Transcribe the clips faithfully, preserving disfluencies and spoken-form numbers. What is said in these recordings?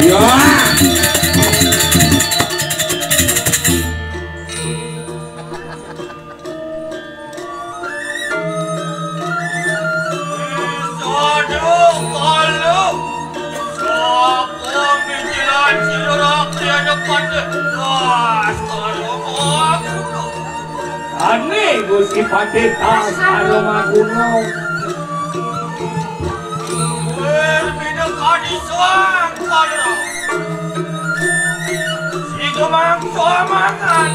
Ya. Ane Gusti Patih tas karo maguno. Wer bina kadi soang karo. Sido mangso mangan.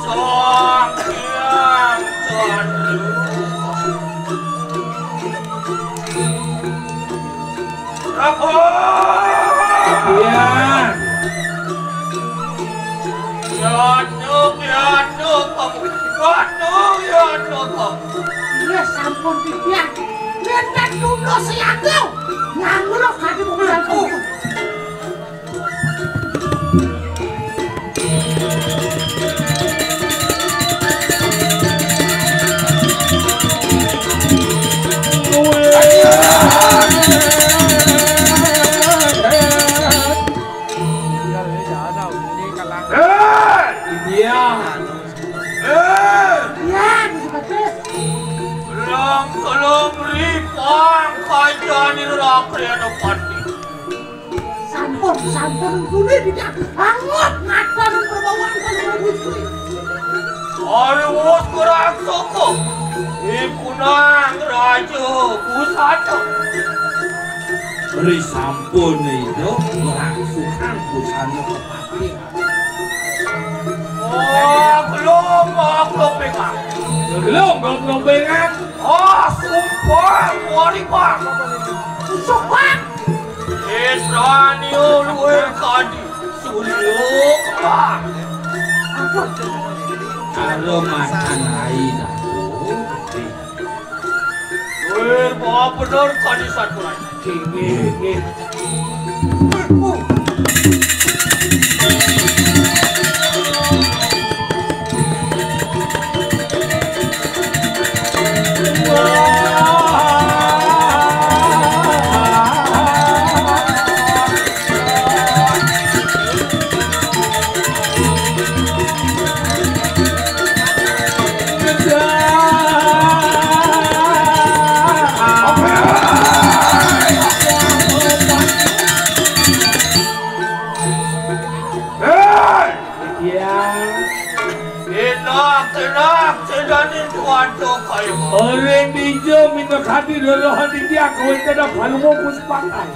Soang tiang soang. Rapo. Iya. Yano, yano, kamu. Yano, yano, kamu. Iya, sampun titiang. Yen tak tunda siaga. Nganggur kadi bukan. Sampun, sampun, tuli tidak anggap ngatur perbawaan kalau Gusti. Ari wus kurang soko. Ikunang Raja Busana. Ri sampun itu ngrangsukan busana kepatihan. Oh, gelung, oh, gelung pengang. Gelung, gelung pengang. Oh, sumpah, wari bang. Sumpah. Isranio luwih kadi surya kembang. Karo matan rai aku. Luwih bawa bener kadi saturan. Inggih, inggih. Hei! Iya. Enak, enak, sedanin tuan tu kayu. Orang dija minta kadi lolohan di dia kawin kada palu mau puspakan.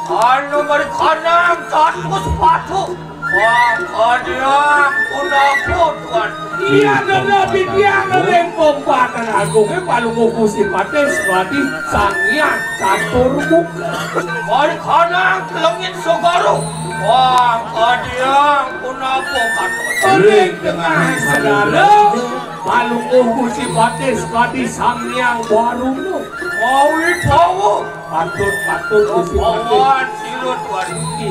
Anu berkanang satu sepatu. Wah, kadiang punapa tuan. Iya, dada di dia ngerempong pakan agung, eh, palu mau pusipate sepati sangian catur buka. Berkanang kelengit segoro. Wah, kadiang Punapa katon? Ring tengah segala, Palungguh Gusti Patih sekadi Sang Hyang Baruna. Mawi bawa. Patut, patut, Gusti Patih. Pawan sira tuan.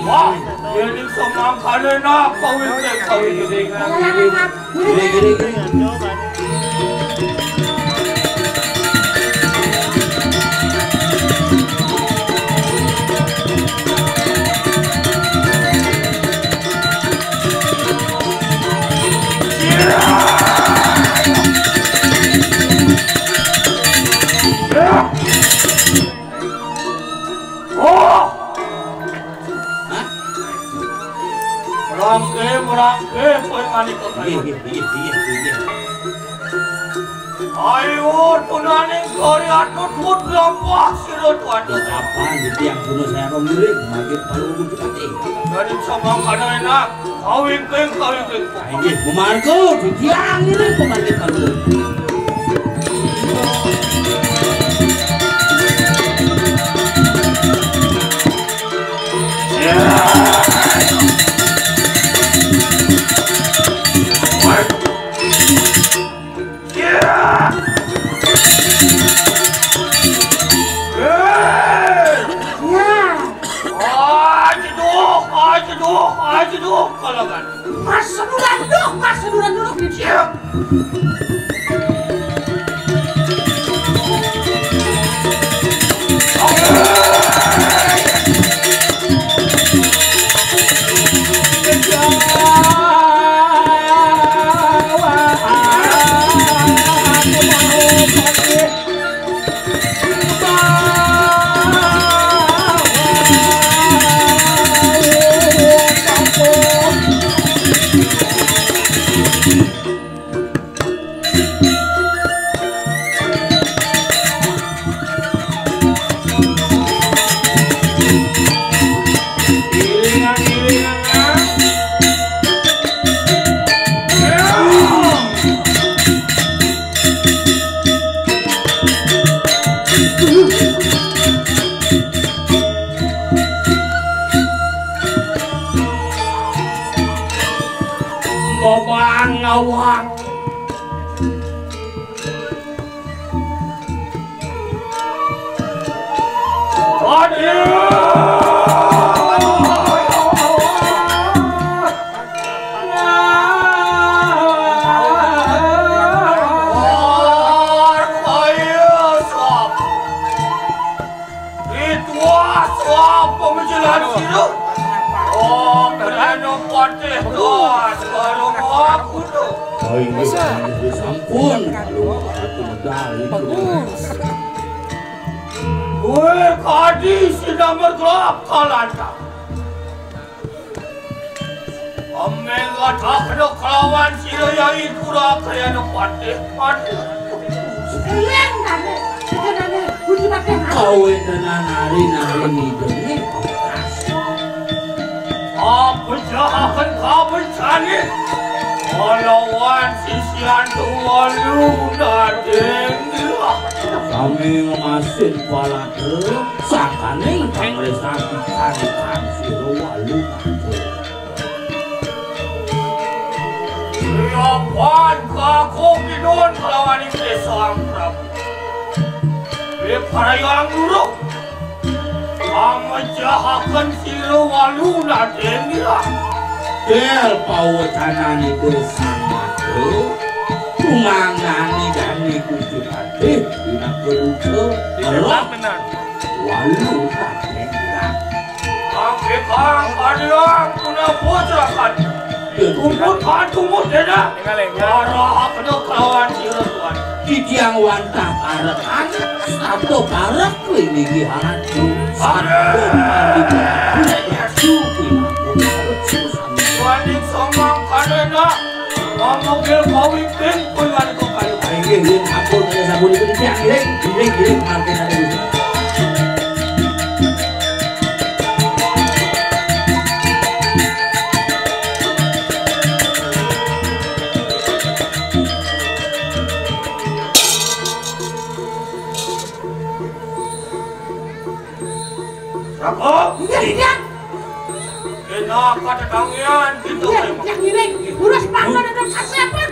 Wah, yen semangkane nak kawin kawin. Giring, giring, giring. Oh! Hah? Merangke, merangke, kowe manika kaya. Nggih, nggih, nggih, nggih, nggih. Ayo, tunaning karya tutut lampah sira tuan. Kapan dadi yang guna saya kok ngiring, mangke perlu kudu ati. Dari sama kana enak, kawingking, kawingking. Inggih, pemarga, dadi yang ngiring pemarga perlu. Ajeduh, ajeduh, ajeduh, kalagan. Mas seduran duh, mas seduran duh. Iya. Aduh. Ritual suap pembejelan sira. Oh, kerana patih tuas baru aku tu. Oh, inggih, inggih, sampun. Kalau aku medal itu. Bagus. Kowe kadi sida mergelap kalanta. Ameng ngadakna kelawan sira Yai Pura Kayana Patih mati. Sekalian kami, sebenarnya, Gusti Patih mati. Kawetenan ari-ari ngidene. Apa jahaken kabencane? Kalawan sisian tuwalu nadeng ilah. Kami ngemasin palatra, sangkaning pangresati kalikan sira walu nate. Siapan kaku kidun kalawan ing desa Prabu. Ing parayang guru. Amejahaken sira walu nadeng ilah. Kel pawecanane desa mate. Tumangane dane Gusti Patih, pinaka duta. Benar, benar. Walu nadeng ilah. Angkekang padiang punapa cerakan. Tumut hantumut dena. Tinggal, tinggal. Arah kena kelawan sira tuan. Titiang wantah parekan, sato parek kuwi niki haratu. Sato parek kuwi niki haratu. Waning somang kadena. Mamugil kawitin kuwi wali kok kayu. Inggih, inggih, ampun, kaya sampun itu titiang, inggih, inggih, inggih, mangke kali. Raka. Iya, iya. Kena katetangian kita. Iya, iya, ngiring. Lurus pangkat dan kasepan.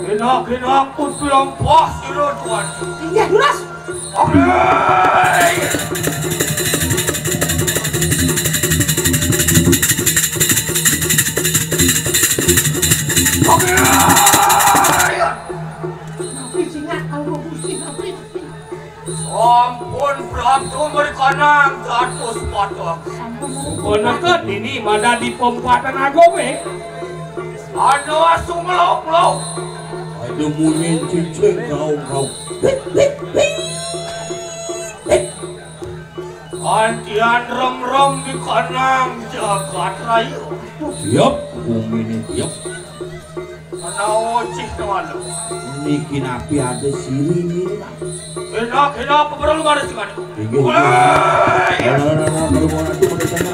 Kena, kena pun pelampas sira tuan. Iya, lurus. Oke. Oke. Napi singak kalau Gusti, napi? Sampun Prapto merikanang dados patang. Sampun. Punaka dini madan di pempatan agome. Ada asu melok-melok. Ada munyin cicing gaung-gaung. Antian rem-rem di kanang jagat raya. Yap, bumi ni, yap. Menawa cih tewalu. Niki napi ada siri ni, Pak? Enak, enak, peperlu mana sih, Pak? Inggih, inggih. Woi! Alah, alah, alah, kalau mau nanti pada sana.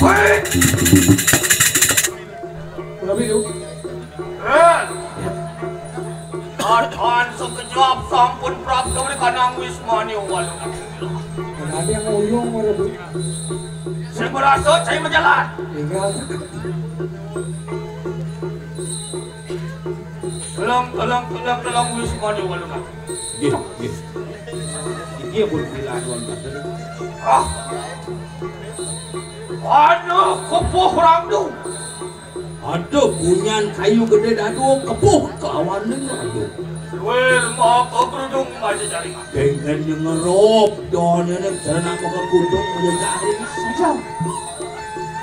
Woi! Berapa itu? Eh! Tahan sekejap sampun prapta oleh kanang wismani walu. Ada yang uyung, walu. Saya merasa saya berjalan. Tinggal. Tolong, tolong, tolong, tolong, wis mandi walu. Nggih, nggih. Iki pun pilihan wonten. Ah. Aduh, kepuh rangdu. Aduh, punyan kayu gede dadu kepuh kelawan ning aduh. Luwih maka kerudung aja jaringan. Kengken nyengerop, donyane ternak maka kudung aja jaringan. Saja.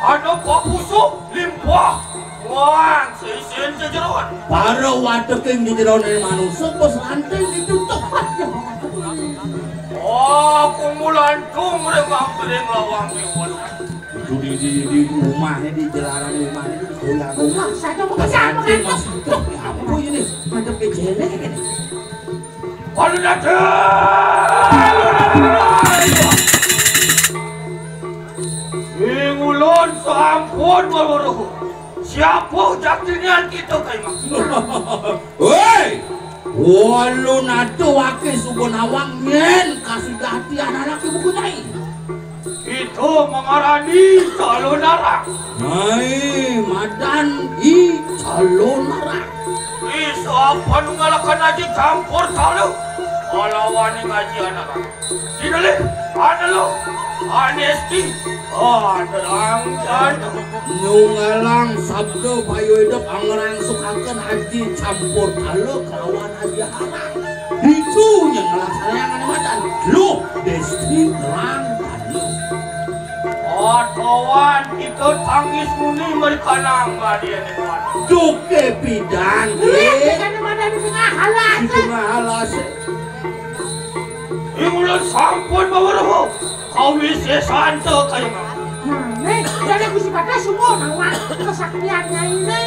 Ana kok busuk, limpah. Wah, seisin jejeroan. Para wateking jejeroane manusa pas ranting ditutup. Oh, kumulan tung remang kering lawang di walu. Itu di, di, di rumahnya, di jelaran rumahnya itu goyang. Rumah saya mau pas ranting masih itu. Ya ampun ini, ngadep ke jelek ini. Walu nate. Ing ulun sampun weweruh. Siapa jakti niat kita, Kai Mas? Woi! Walu nate wake suba nawang nyen kasujatian anak ibu kunyai. Kita mengarani calon arak. Hai, madan i calon arak. Bisa apa nu ngalakan aja campur talu? Kalawan ngaji anak. Sini, Lé. Ada lo. Anesti. Oh, ada lang, ada. Nu ngalang sabda payu hidup angrangsukaken aji campur kala kelawan aji harang. Ditu nya ngelaksanayang anu madan. Luh, Desti nerang kali. Atoan kita tangis muni merikanang badian. Duke pidan, Ih, eh. Di tengah halas. Di tengah halas. Ing ulun sampun maweruh kawisésan teu kaya mangké. Nah, nih, jadi Gusti Patih semua nawang kesaktiannya ini.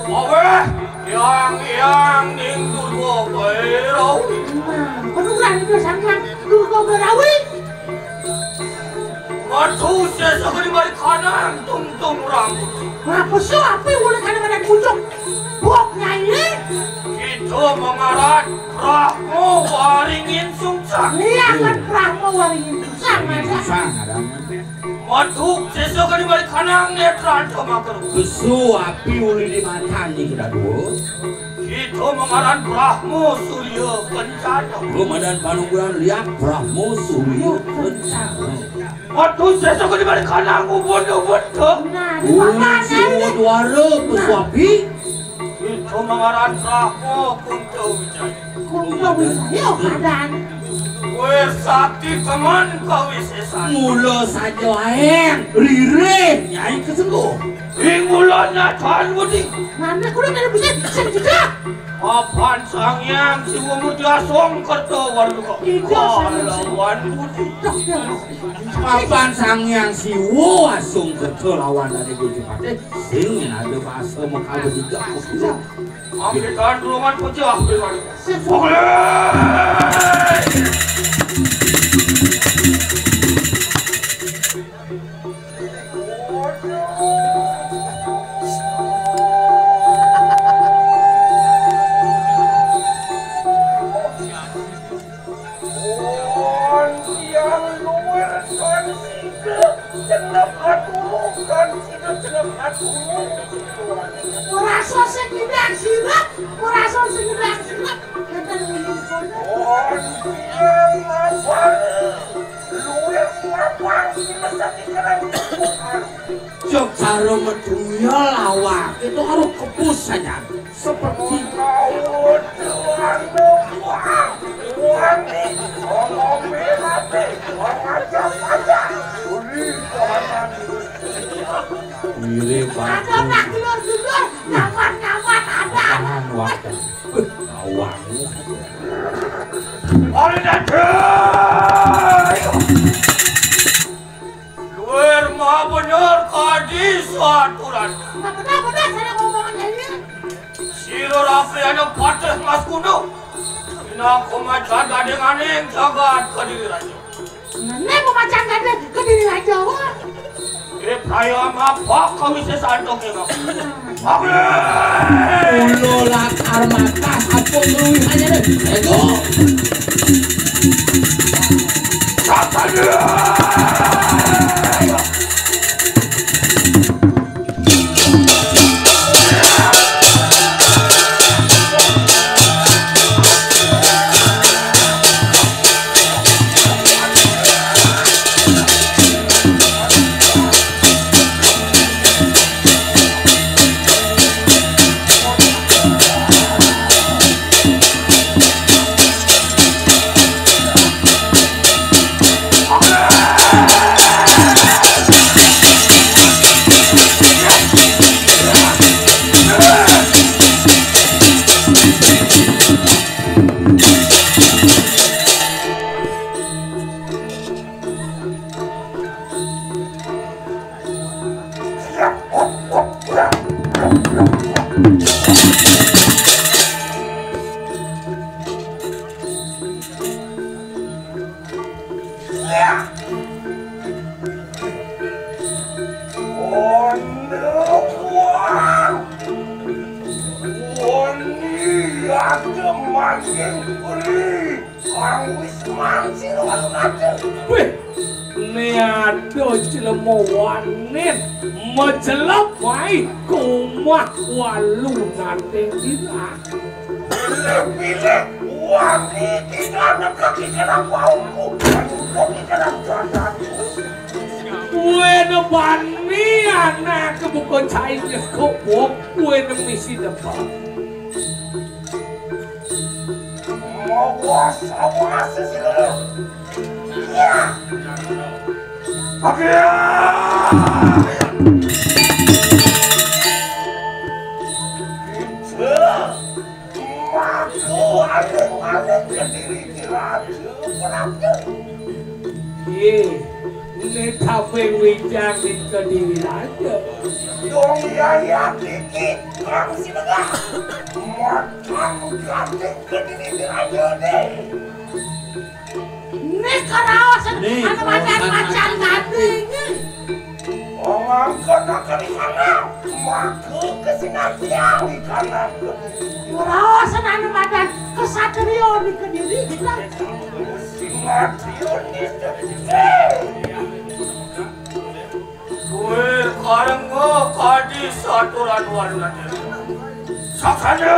Awéh, yang, yang ning Durga Bairawi. Nah, beneran itu sangkan Durga Bairawi. Waduh, saya sakit di balik kanan, tungtung rambut. Nah, pesu api mulai kanan badan pucuk. Bok nyai. Kita mengaran Brahma Waringin Sungsang. Iya, kan Brahma Waringin Sungsang, masa? Sungsang, ada aman. Waduh, saya sakit di balik kanan, netran sama keru. Pesu api uli di mata nih kita dua. Kita mengaran Brahma Surya Kencana. Komandan Panungguran liak Brahma Surya Kencana. Waduh, saya sakit di balik kanan, ubun, ubun, tuh. Nah, di Ulun mana si ini? Uwut Wara, pesu api. Kita mengaran Brahma Kunta Wijaya. Kunta Wijaya, oh, keadaan. Wéh, sakti teman kawisésan. Mula saja aeng, ririh, Nyai kesengguh. Ing ulun nyatan budi. Mana kudu kada bisa, sing jejak. Papan Sang Hyang Siwa Murti Asung Kerta Waruka. Iya, Sang Hyang Siwa. Kalawan budi. Tok, ya, Mas. Papan Sang Hyang Siwa Asung Kerta lawan Dadi Gusti Patih. Sing ada bahasa mekal betiga. Iya. Ambil tangan tulungan pecah. Oke. Pun tiang luwir kan sida cenep aturu, kan sida cenep aturu. Ora sosek ngidang sirep, ora sosek ngidang sirep. Ngeten ngene kono. Pun tiang mapan luwir mapan sida sakikerang. Cok cara metu ya lawak itu karo kebus saja. Seperti mirip aku. Ada nak dulur-dulur, nyaman-nyaman ada. Tahan waktu. Awang. Oleh Luwir maha bener kadi saturan. Nah, bener-bener saya ngomongan ini. Sira rapriana patih Mas Kuno. Pinangka macan gadinganing jagat Kediri Raja. Ngene pemacan gading Kediri Raja, wah. Ibrahim apa kawisésan toke, Mas? Oke. Ulo lakar matas apa luwih aja deh. Ego. Satria. Wih, né ada jelema wanin majelep waé ka umah walu nanting dina. Pilih-pilih. Wani kita anak kaki kena bauku, kaki kena dadaku. Kowe nebani anak buka cai nyekuk wong, kowe nemisi depan. Awas, awas, sesira. Ya. Oke. Kita. Aku aling-aling kediri di raja Prabu. Ye, ini kape wijang di kediri raja. Dong yaya dikit, kang si megah. Matang ganti kediri di raja deh. Nek karaosan anu madan macan tadi. Wong angkon akan di sana, maka kesinatian di kanan. Karaosan anu madan kesatrio di kediri. Sinatian di kediri. Kowe kareng kadi saturan walu. Saksana.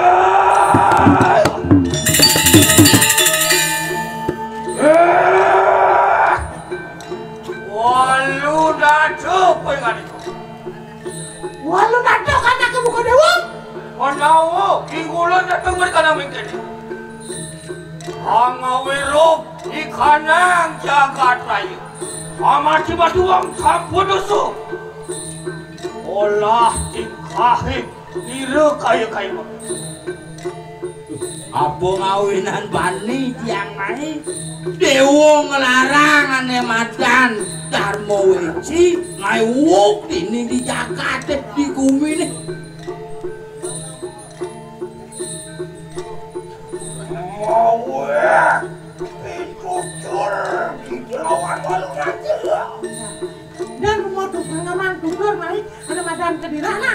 Walu dajo kowe ngene. Walu dajo kan aku buka dewa. Menawa ingkula dateng mereka nang mingkene. Angawiro ikanang jagat raya. Amati-mati wong sampun usuk. Olah tingkahe nira kaya-kaya. Apa ngawinan bani tiang mai? Dewa nglarang ane madan Dharma Weci, mai wuk dini di jagat di gumine. Mawe pitutur di lawan walu raja. Dan mau tutur ngamang tutur mai ana madan kedirana.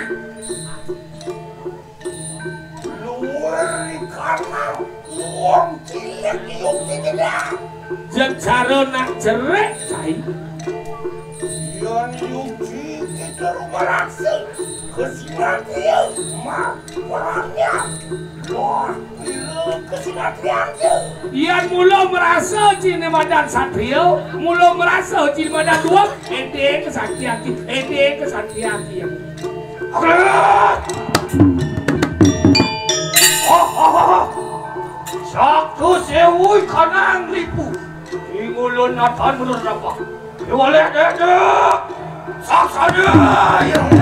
Luwih karena wong cilik yuk tidak. Jejaro nak jerek, Cai. Yan yuji kita rumah raksasa. Kesinatian, mak, perangnya. Wah, bila kesinatian tu. Yan mula merasa cine madan satrio, mula merasa cine madan dua, ede kesakti-akti, ede kesakti-akti. Sabtu sewu kanang lipu. Ingulun natan menurut apa? Iwale dede. Saksana.